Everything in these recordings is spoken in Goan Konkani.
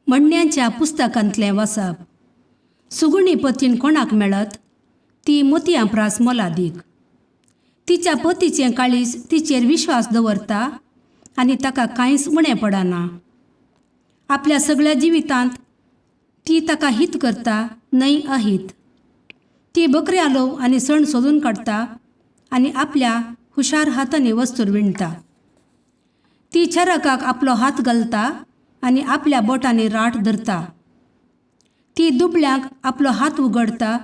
म्हणण्याच्या पुस्तकांतलें वाचप. सुगुणी पतीन कोणाक मेळत ती मोतयां प्रास मोलादीक. तिच्या पतीचें काळीज तिचेर विश्वास दवरता आनी ताका कांयच उणें पडना. आपल्या सगळ्या जिवितांत ती ताका हित करता न्हय अहीत. ती बकऱ्या लोव आनी सण सोदून काडटा आनी आपल्या हुशार हातांनी वस्तूर विणटा. ती चरकाक आपलो हात घालता आनी आपल्या बोटांनी राट धरता. ती दुबळ्यांक आपलो हात उगडता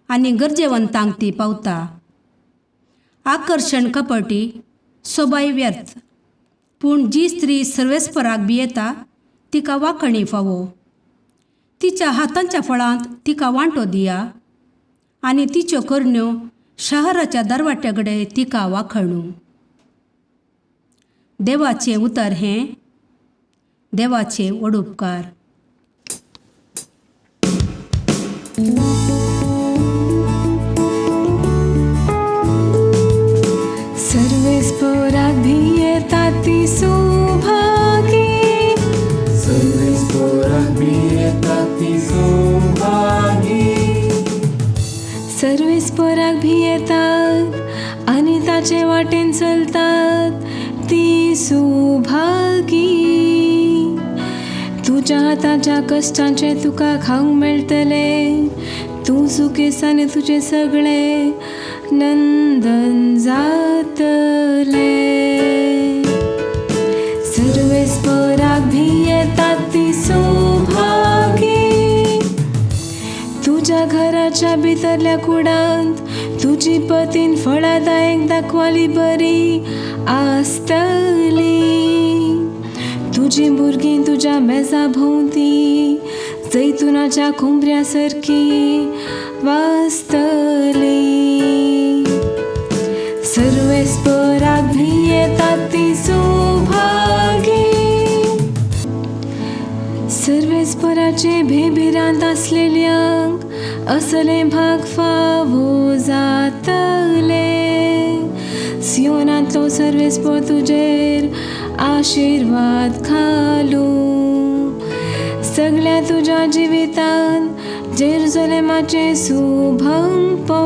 आनी गरजेवंतांक ती पावता. आकर्शण कपटी सोबाय व्यर्थ, पूण जी स्त्री सर्वेस्पराक भियेता तिका वाखणी फावो. तिच्या हातांच्या फळांत तिका वांटो दिया आनी तिच्यो करण्यो शहराच्या दरवाट्या कडेन तिका वाखणू. देवाचें उतर हें देवाचे व्हड उपकार. सर्वेस्पोराक भियेता ती सुभागी, सर्वेस्पोराक भियेता ती सुभागी, सर्वेस्पोराक भियेतात आनी ताचे वाटेन चलतात ती सुभागी. तुज्या हाताच्या कश्टांचें तुका खावंक मेळटलें, तूं सुखेस्त आनी तुजें सगळें नंदन जातलें. सर्वेस्पोराक भियेतात ती सुभागी, तुज्या घराच्या भितरल्या कुडांत तुजी पतीन फळादायक दाखवाली बरी आसतली. तुजी भुरगीं तुज्या मेजा भोंवती जैतुनाच्या कोंबऱ्या सारकी वाचतली. सर्वेस्पोराक भियेतात ती सुभागी, सर्वेस्पोराचे भेभिरांत आसलेल्यांक असले भाग फावो जातले. सियोनांतलो सर्वेस्पोर तुजेर आशिर्वाद घालूं. सगळ्या तुज्या जिवितांत जेरुजलेमाचें सुभंगपण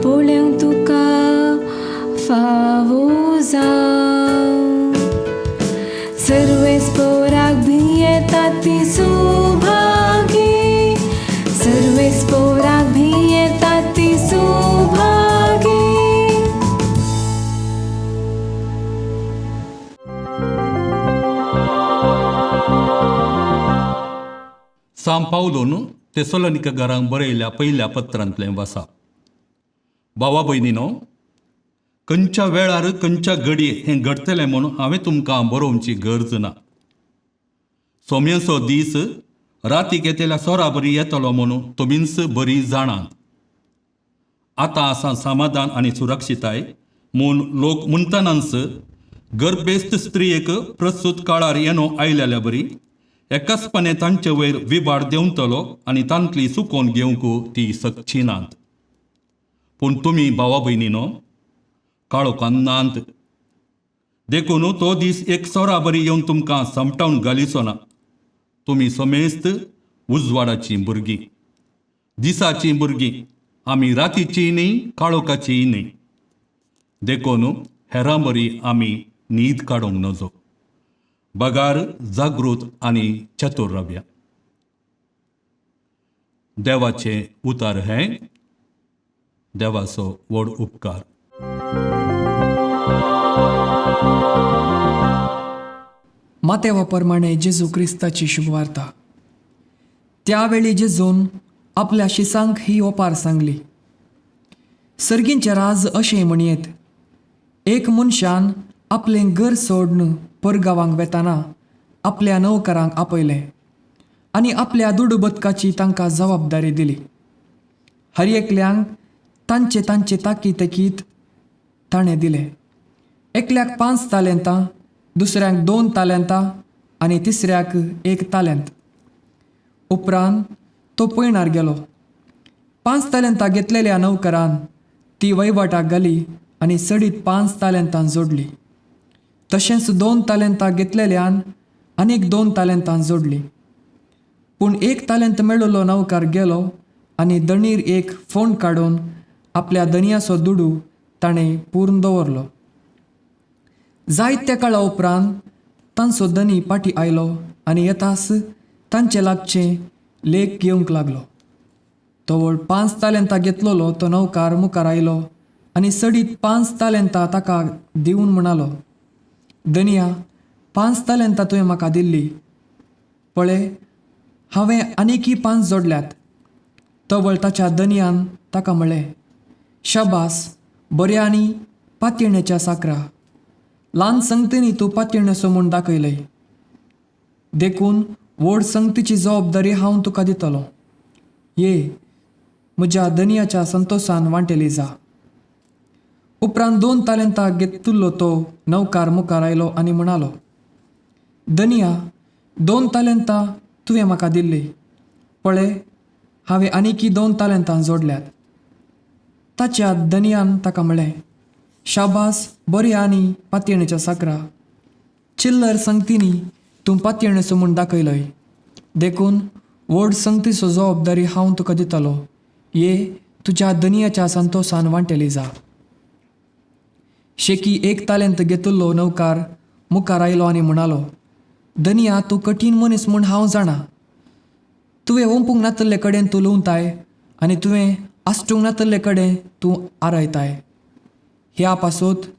पळोवंक तुका फावो जावं. सर्वेस्पोराक भियेतात ती सुभागी, सर्वेस्पोराक भियेतात ती सुभागी. सांव पावलून तेसोलनिककारांक बरयल्या पयल्या पत्रांतलें वासा. भावा भयणीनो, खंयच्या वेळार खंयच्या घडये हें घडटलें म्हूण हांवें तुमकां बरोवची गरज ना. सोम्याचो दीस रातीक येतल्या सोरा बरी येतलो म्हणून तुमीच बरी जाणात. आतां आसा समाधान आनी सुरक्षिताय म्हूण लोक म्हणटनाच गर्भेस्त स्त्रियेक प्रस्तूत काळार येनो आयलेल्या बरी एकाचपणे तांचे वयर विबाड देंवतलो आनी तांतली सुकोवन घेवंक ती सकची नात. पूण तुमी भावा भयणीनो काळोखान नात, देखून तो दीस एक सोरा बरी येवन तुमकां समटावन घालिचो ना. तुमी समेस्त उजवाडाचीं भुरगीं, दिसाचीं भुरगीं, आमी रातीचीं न्ही काळोखाचीं न्ही. देखून हेरां बरी आमी न्हीद काडूंक नजो, बगार जागृत आनी चतूर रावया. देवाचें उतार हें देवाचो व्हड उपकार. मातेवा प्रमाणे जेजू क्रिस्ताची शुभवार्ता. त्यावेळी जेजून आपल्या शिसांक ही ओपार सांगली. सर्गींचें राज अशें म्हणयेत, एक मनशान आपलें घर सोडून परगांवांक वेताना आपल्या नोकरांक आपयलें आनी आपल्या दुडू बदकाची तांकां जबाबदारी दिली. हर एकल्यांक तांचे तांचे ताकी तेकीत ताणें दिलें. एकल्याक 5 तालेंतां, दुसऱ्याक 2 तालेंतां आनी तिसऱ्याक 1 तालेंत. उपरांत तो पयणार गेलो. 5 तालेंतां घेतलेल्या नौकरान ती वहिवाटाक घाली आनी चडीत 5 तालेंतां जोडली. तशेंच 2 तालेंतां घेतलेल्यान आनीक 2 तालेंतां जोडली. पूण 1 तालेंत मेळिल्लो नौकर गेलो आनी दणीर एक फोंड काडून आपल्या दनयाचो दुडू ताणें पूर्ण दवरलो. जायत्या काळा उपरांत तांचो दनी पाटी आयलो आनी येतास तांचे लागचें लेख घेवंक लागलो. तवळ 5 तालेंतां घेतलेलो तो नौकार मुखार आयलो आनी सडीत 5 तालेंतां ताका दिवन म्हणालो, दनया 5 तालेंतां तुवें म्हाका दिल्ली, पळय हांवें आनीकय 5 जोडल्यात. तवळ ताच्या दनयान ताका म्हळें, शाबास बऱ्या आनी पातयेण्याच्या साकरा, ल्हान संगतींनी तूं पातयेण्याचो म्हूण दाखयलय, देखून व्हड संगतीची जबाबदारी हांव तुका दितलो. ये म्हज्या दनयाच्या संतोशान वांटेली जा. उपरांत 2 तालेंतां घेतिल्लो तो नौकार मुखार आयलो आनी म्हणालो, दनया 2 तालेंतां तुवें म्हाका दिल्ली, पळय हांवें आनीकय 2 तालेंतां जोडल्यात. ताच्या दनयान ताका म्हळें, शाबास बऱ्या आनी पातयेण्याच्या साकरा, चिल्लर संगतींनी तूं पातयेण्याचो म्हूण दाखयलय, देखून व्हड संगतीचो जबाबदारी हांव तुका दितलो. ये तुज्या दनयाच्या संतोशान वांटेली जा. शेकी 1 तालेंत घेतिल्लो नौकार मुखार आयलो आनी म्हणालो, दनया तूं कठीण मनीस म्हूण हांव जाणा. तुवें ओंपूंक नातिल्ले कडेन तूं लुंवताय आनी तुवें आसटूंक नातिल्ले कडेन तूं आरयताय. ह्या पासत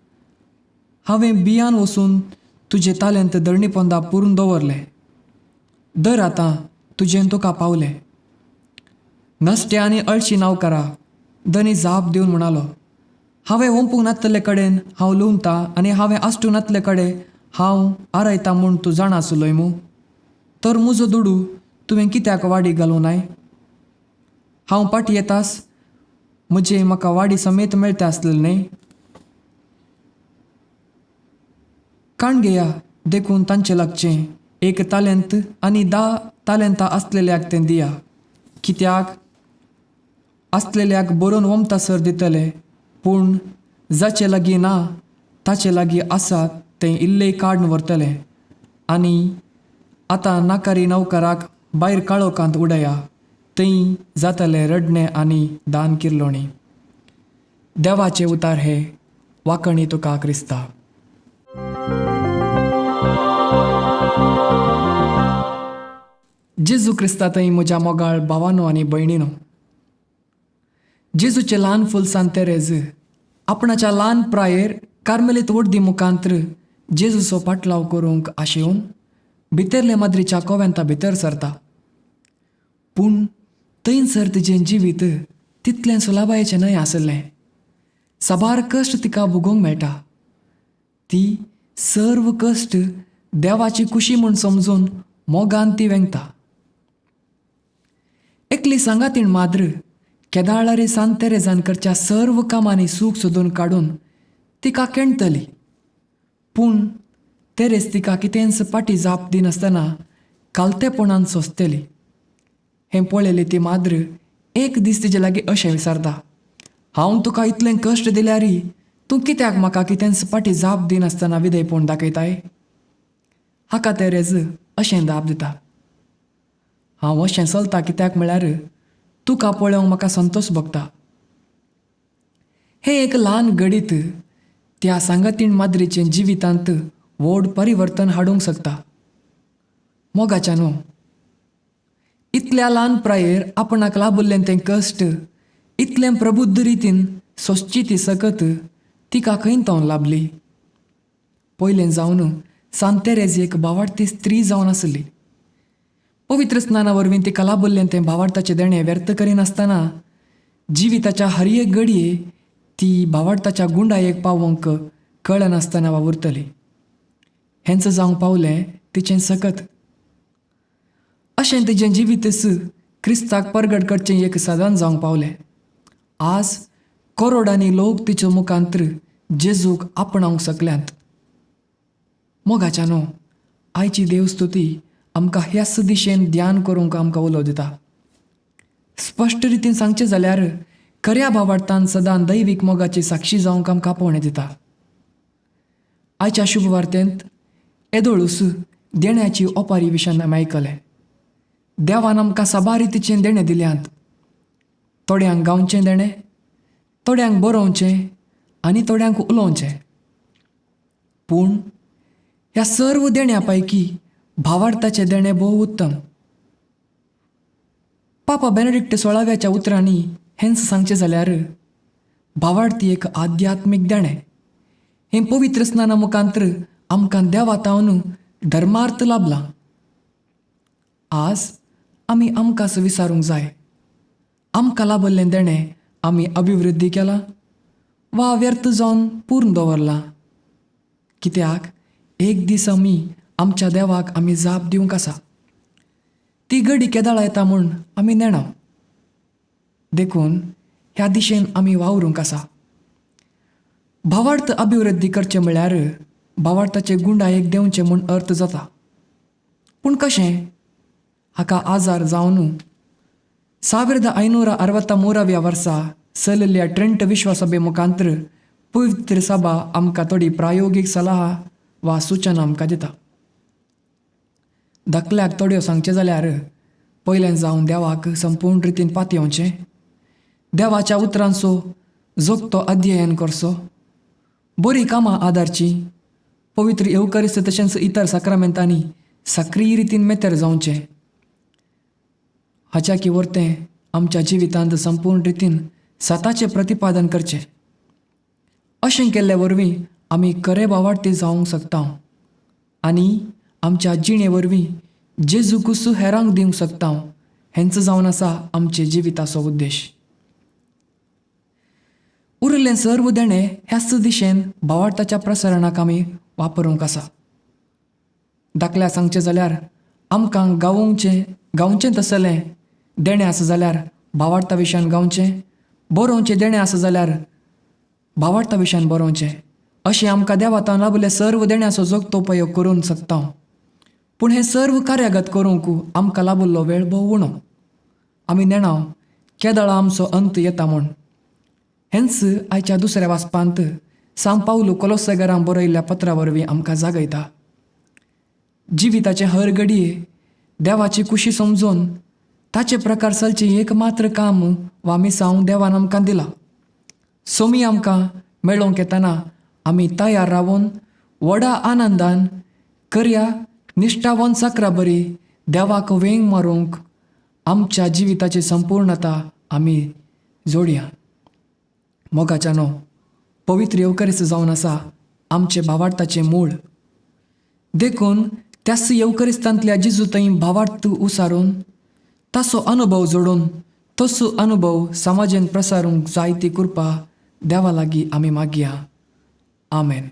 हांवें बियान वचून तुजें तालेंत धरणी पोंदा पुरून दवरलें. दर आतां तुजें तुका पावलें. नश्ट्या आनी अळशी नांवकारा, दनी जाप दिवन म्हणालो, हांवें ओंपूंक नातिल्ले कडेन हांव लुंवतां आनी हांवें आसटूंक नातिल्ले कडेन हांव आरयतां म्हूण तूं जाणा आसलोय मूं. तर म्हजो दुडू तुवें कित्याक वाडी घालूं नाय? हांव पाटी येतास म्हजें म्हाका वाडी समेत मेळटा आसलें न्हय? काण घेया देखून तांचें लागचें 1 तालेंत आनी 10 तालेंतां आसलेल्याक तें दिया, कित्याक आसलेल्याक बरोवन वमतासर दितले, पूण जाचे लागीं ना ताचे लागीं आसा तें इल्लें काडून व्हरतलें. आनी आतां नाकारी नौकराक भायर काळोखांत उडया, थंय जातलें रडणें आनी दान किर्लोणी. देवाचे उतार हे वाकणी तुका क्रिस्ता. जेजू क्रिस्ता थंय म्हज्या मोगाळ भावानो आनी भयणीनो, जेजूचे ल्हान फुल सांत तेरेज आपणाच्या ल्हान प्रायेर कार्मेलीत वडदी मुखांत्र जेजूचो पाटलाव करूंक आशेवन भितरले माद्रीच्या कोवेंता भितर सरता. पूण थंयसर तिजें जिवीत तितलें सुलाबायेचें न्हय आसलें. साबार कश्ट तिका भोगोवंक मेळटा. ती सर्व कश्ट देवाची खुशी म्हूण समजून मोगान ती वेंगता. एकली सांगातीण माद्र केदाळारी सांत तेरेजान करच्या सर्व कामांनी सूख सोदून काडून तिका केणटली, पूण तेरेज तिका कितेंच पाटी जाप दिनासतना कालतेपणान सोंसतली. हें पळयलें ती माद्र एक दीस तिजे लागीं अशें विचारता, हांव तुका इतलें कश्ट दिल्यारी तूं कित्याक म्हाका कितेंच पाटी जाप दिनासतना विधेयपण दाखयताय? हाका तेरेज अशें जाप दिता, हांव अशें चलता कित्याक म्हळ्यार तुका पळोवंक म्हाका संतोश भोगता. हें एक ल्हान घडीत त्या सांगातीण माद्रीचें जिवितांत व्हड परिवर्तन हाडूंक शकता. मोगाच्या न्हू, इतल्या ल्हान प्रायेर आपणाक लाभिल्लें तें कश्ट इतलें प्रबुद्ध रितीन सोंसची ती सकत तिका खंय तावन लाभली? पयलें जावन सांत तेरेज एक भावार्थी स्त्री जावन आसली. पवित्र स्नाना वरवीं तिका लाभिल्लें तें भावार्थाचें देणें व्यर्थ करिनासतना जिविताच्या हर एक घडये ती भावार्थाच्या गुंडायेक पावोवंक कळनासतना वावुरतली. हेंच जावंक पावलें तिचें सकत. अशें तिजें जिवीतच क्रिस्ताक परगट करचें एक साधन जावंक पावलें. आज करोडांनी लोक तिच्या मुखांत्र जेजूक आपणावंक शकल्यात. मोगाच्या न्हू, आयची देवस्तुती आमकां ह्याच दिशेन ध्यान करूंक आमकां उलो दिता. स्पश्ट रितीन सांगचें जाल्यार खऱ्या भावार्थान सदां दैवीक मोगाची साक्षी जावंक आमकां आपोवणें दिता. आयच्या शुभवार्तेंत येदोळूस देण्याची ओपारी विशयान आमी आयकलें. देवान आमकां साबार रितीचें देणें दिल्यांत. थोड्यांक गावचें देणें, थोड्यांक बरोवचें आनी थोड्यांक उलोवचें. पूण ह्या सर्व देण्या पैकी भावार्थाचें देणें भोव उत्तम. पापा बेनेडिक्ट सोळाव्याच्या उतरांनी हेंच सांगचें जाल्यार भावार्थी एक आध्यात्मीक देणें. हें पवित्र स्नाना मुखांत्र आमकां देवा तावन धर्मार्थ लाभला. आज आमी आमकांच विचारूंक जाय, आमकां लाभल्लें देणें आमी अभिवृद्धी केलां वा व्यर्थ जावन पूर्ण दवरलां? कित्याक एक दीस आमी आमच्या देवाक आमी जाप दिवंक आसा. ती घडी केदाळा येता म्हूण आमी नेणा. देखून ह्या दिशेन आमी वावरूंक आसा. भावार्थ अभिवृद्धी करचें म्हळ्यार भावार्थाचे गुंडायेक देंवचें म्हूण अर्थ जाता. पूण कशें? हाका आजार जावन 1563व्या वर्सा चलिल्ल्या ट्रेंट विश्वसभे मुखांत्र पवित्र सभा आमकां थोडी प्रायोगीक सलाह वा सुचना आमकां दिता. धाकल्याक थोड्यो सांगचें जाल्यार पयलें जावन देवाक संपूर्ण रितीन पातयेवचें, देवाच्या उतरांचो जोगतो अध्ययन करचो, बरीं कामां आदारचीं, पवित्र येवकारिस्त तशेंच इतर साक्रामेंतांनी सक्रीय रितीन मेतेर जावचें. हाच्या की वरतें आमच्या जिवितांत संपूर्ण रितीन सताचें प्रतिपादन करचें. अशें केल्ले वरवीं आमी खरे भावार्थी जावंक शकता आनी आमच्या जिणे वरवीं जेजू कुसू हेरांक दिवंक शकता. हेंच जावन आसा आमचे जिविताचो उद्देश. उरिल्लें सर्व देणें ह्याच दिशेन भावार्थाच्या प्रसारणाक आमी वापरूंक आसा. धाकल्या सांगचें जाल्यार आमकां गावचें तसलें देणें आसा जाल्यार भावार्था विशयान गावचें, बरोवचें देणें आसा जाल्यार भावार्था विशयान बरोवचें. अशें आमकां देवातान लाभिल्ले सर्व देण्याचो जोगतो उपयोग करूंक शकता. पूण हें सर्व कार्यागत करूंक आमकां लाभिल्लो वेळ भोव उणो. आमी नेणा केदळा आमचो अंत येता म्हूण. हेंच आयच्या दुसऱ्या वाचपांत सांव पावलू कोलोसेगरां बरयल्ल्या पत्रा वरवीं आमकां जागयता. जिविताचे हर घडये देवाची कुशी समजून ताचे प्रकार चलचें एक मात्र काम वा मिसांव देवान आमकां दिला. सोमी आमकां मेळोवंक येतना आमी तयार रावन व्हडा आनंदान करया निश्ठावन साकरा बरी देवाक वेंग मारूंक आमच्या जिविताची संपूर्णता आमी जोडया. मोगाच्यानो, पवित्र येवकारिस्त जावन आसा आमचें भावार्थाचें मूळ. देखून त्याच येवकरिस्तांतल्या जेजू थंय भावार्थ उसारून ताचो अनुभव जोडून तसो अनुभव समाजेन प्रसारूंक जायती कृपा देवा लागीं आमी मागया. आमेन.